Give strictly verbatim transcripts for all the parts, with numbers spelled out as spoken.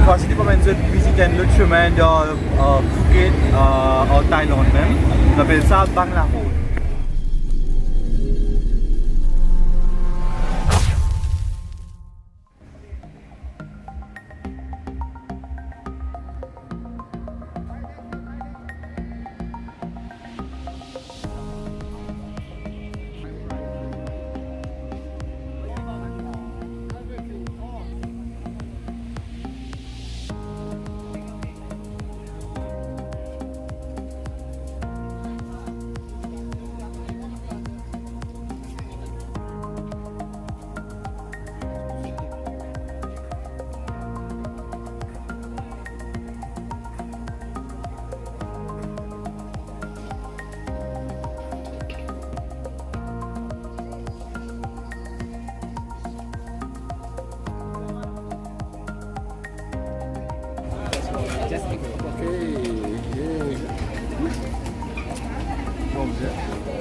Parski pou amenn zot vizit enn lot sime dan, euh, Phuket, euh, an Thailand mem. Nou apel sa Bangla Road.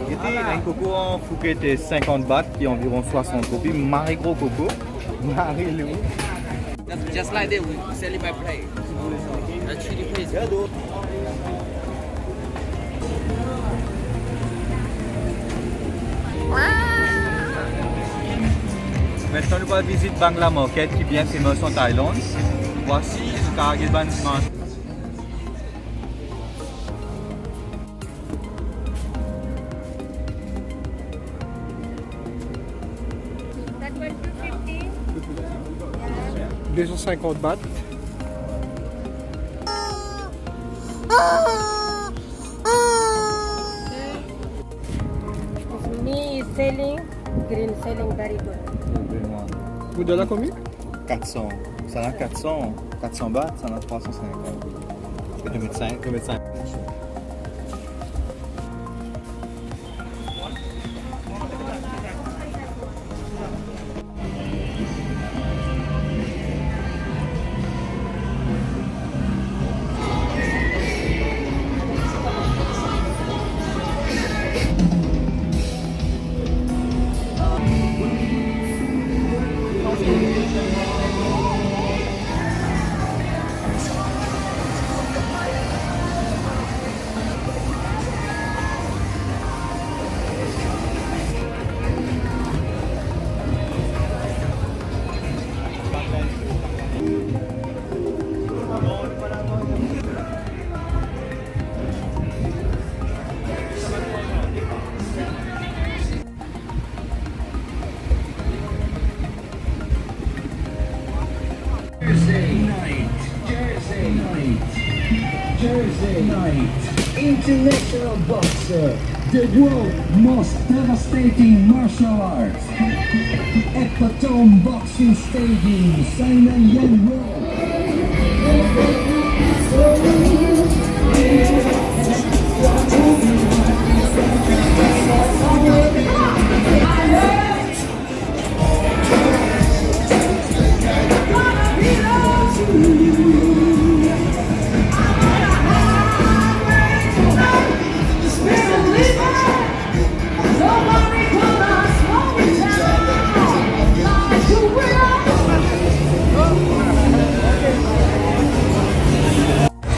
Gete, enn koko an Phuket, eh, sinkant baht, ki anviron swasant roupi, mari gro koko, mari lou. Just, just like that, we sell it by plate. That chili paste. Aster nou pou al vizit Bangla Market ki bien famous an Thailand. Vwasi, nou kapav get bann dimanch. That one two fifty. De san sinkant baht. Me selling, green selling very good. Model la konbien? Kat san. Sa la kat san, kat san baht, sa la trwa san sinkant. Pe nou met sink, nou met sink. Jersey night, Jersey night, Jersey night. International boxer, the world most devastating martial arts. Epitome Boxing Stadium, Saina Yan Road.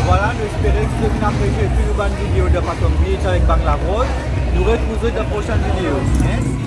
Vwala, nou espere ki zot inn apresie tou nou bann video de Patong Beach avek Bangla Road. Nou retrouv zot dan prosenn video. Yes.